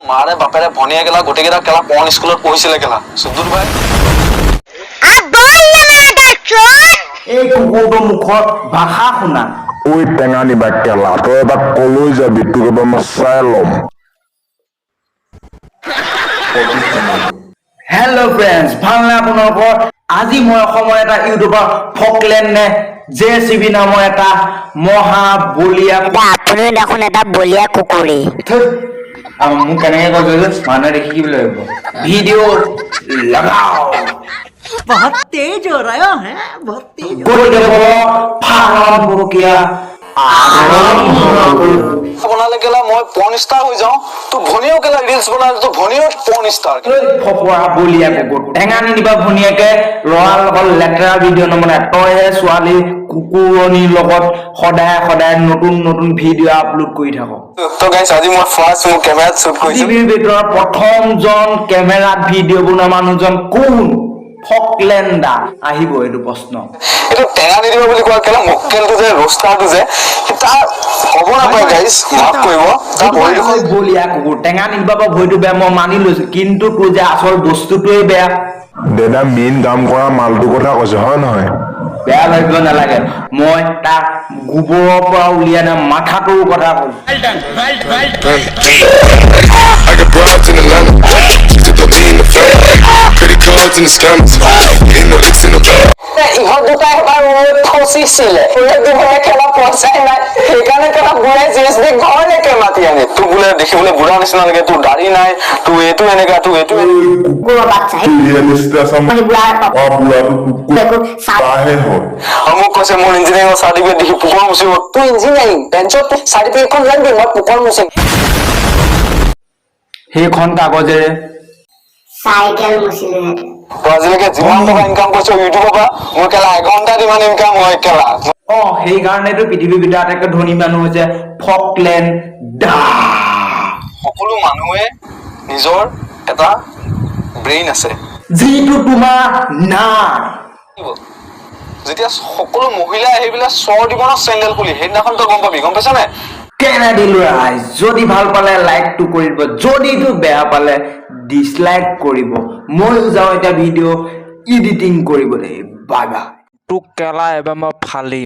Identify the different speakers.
Speaker 1: মাৰে বাপেৰে ভনীয়ে কেলা গোটেইকেইটা কেলা পৰ্ণ স্কুলত পঢ়িছিলে কেলা, চুদুৰ ভাই।
Speaker 2: এই কুকুৰটোৰ মুখৰ ভাষা শুনা।
Speaker 3: ঐ টেঙা নিবা কেলা, তই এবাৰ কলৈ যাবি, তোক এবাৰ মই চাই ল'ম।
Speaker 2: হেল্ল' ফ্ৰেণ্ডছ, ভালনে আপোনালোকৰ? আজি মই অসমৰ এটা ইউটিউবাৰ ফকলেণ্ড নে জে চি বি নামৰ এটা মহা বলীয়া
Speaker 4: আপুনি দেখোন এটা বলীয়া কুকুৰী।
Speaker 2: ধুত, আৰু মোক কেনেকে কৈছে যে মানুহে দেখি কি বুলি ভাবিব। ভিডিঅ' লগাও।
Speaker 5: बहुत तेज हो रहा है, बहुत तेज।
Speaker 2: গতিকে বলক, ফাৰণ প্ৰক্ৰিয়া আৰম্ভ কৰোঁ।
Speaker 1: বনালে কেলা মই পৰ্ণ ষ্টাৰ হৈ যাওঁ, তোৰ ভনীয়েও কেলা ৰিলচ বনালে তোৰ ভনীয়েও পৰ্ণ ষ্টাৰ।
Speaker 2: ঐ ফপৰা বলীয়া কুকুৰ, টেঙা নিদিবা, ভনীয়েকে ল'ৰাৰ লগত লেতেৰা ভিডিঅ' নবনায়। তইহে ছোৱালী কুকুৰণীৰ লগত সদায় সদায় নতুন নতুন ভিডিঅ' আপলোড কৰি থাক।
Speaker 1: তো গাইছ, আজি মই ফাৰ্ষ্ট মোৰ কেমেৰাত শ্বুট কৰিছো।
Speaker 2: পৃথিৱীৰ ভিতৰত প্ৰথমজন কেমেৰাত ভিডিঅ' বনোৱা মানুহজন কোন? ফকলেণ্ডা আহিব এইটো প্ৰশ্ন।
Speaker 1: এইটো টেঙা নিদিব বুলি কোৱা কেলা মক্কেলটো যে, ৰোষ্টাৰটো যে, সি তাৰ ক'ব নাপায়। গাইছ, মাফ কৰিব, তাৰ ভৰি দুখন
Speaker 2: ঐ বলীয়া কুকুৰ, টেঙা নিদিবা বা ভৰিটো বেয়া মই মানি লৈছো, কিন্তু তোৰ যে আচল বস্তুটোৱেই বেয়া।
Speaker 3: দাদা, মেইন কাম কৰা মালটোৰ কথা কৈছে, হয় নহয়?
Speaker 2: বেয়া ভাবিব নালাগে, মই তাক গোবৰৰ পৰা উলিয়াই আনা মাথাটোৰ কথা ক'ম।
Speaker 6: I got broads in Atlanta. To the lean, the fam. Credit cards and the scammers. Hitting the licks in the bag.
Speaker 7: ইহঁত দুটাই এবাৰ মোৰ ফচিছিলে। দিবলৈ খেলা পইচাই নাই, সেইকাৰণে কেলা বুঢ়াই জি এছ ডি ঘৰলৈকে
Speaker 1: মাতি আনি তোক বোলে দেখিবলৈ বুঢ়া নিচিনা লাগে, তোৰ দাড়ি নাই, তোৰ এইটো এনেকা, তোৰ এইটো এনেকা।
Speaker 4: কুকুৰৰ বাচ্চা।
Speaker 3: Real star.
Speaker 4: সেই বুঢ়াৰ
Speaker 3: অ, বুঢ়াটো কুকুৰ
Speaker 4: একো চাপ
Speaker 3: তাহে হয়।
Speaker 1: আৰু মোক কৈছে মোৰ ইঞ্জিনিয়াৰিঙৰ চাৰ্টিফিকেট দেখি পোকৰ মুচিব।
Speaker 7: তোৰ ইঞ্জিনিয়াৰিং বেঞ্চত চাৰ্টিফিকেটখন লাগবি, মই পোকৰ মুচিম।
Speaker 2: সেইখন কাগজেৰে
Speaker 4: চাইকেল মুচিলোহেঁতেন।
Speaker 1: তই আজিলৈকে যিমান টকা ইনকাম কৰিছ ইউটিউবৰ পৰা, মোৰ কেলা এঘণ্টাত ইমান ইনকাম হয় কেলা।
Speaker 2: অ, সেইকাৰণেতো পৃথিৱীৰ ভিতৰত আটাইতকৈ ধনী মানুহ হৈছে ফকলেণ্ড দা।
Speaker 1: সকলো মানুহে নিজৰ এটা ব্ৰেইন আছে।
Speaker 2: যিটো তোমাৰ নাই।
Speaker 1: যেতিয়া সকলো মহিলাই আহি পেলাই চৰ দিব ন চেণ্ডেল খুলি, সেইদিনাখন তই গম পাবি, গম পাইছা নাই?
Speaker 2: কেনে দিলো ৰাইজ? যদি ভাল পালে লাইকটো কৰি দিব, যদি তো বেয়া পালে ডিছলাইক কৰিব। ময়ো যাওঁ এতিয়া ভিডিঅ' এডিটিং কৰিবলৈ। Bye bye.
Speaker 8: তোক কেলা এবাৰ মই ফালিম।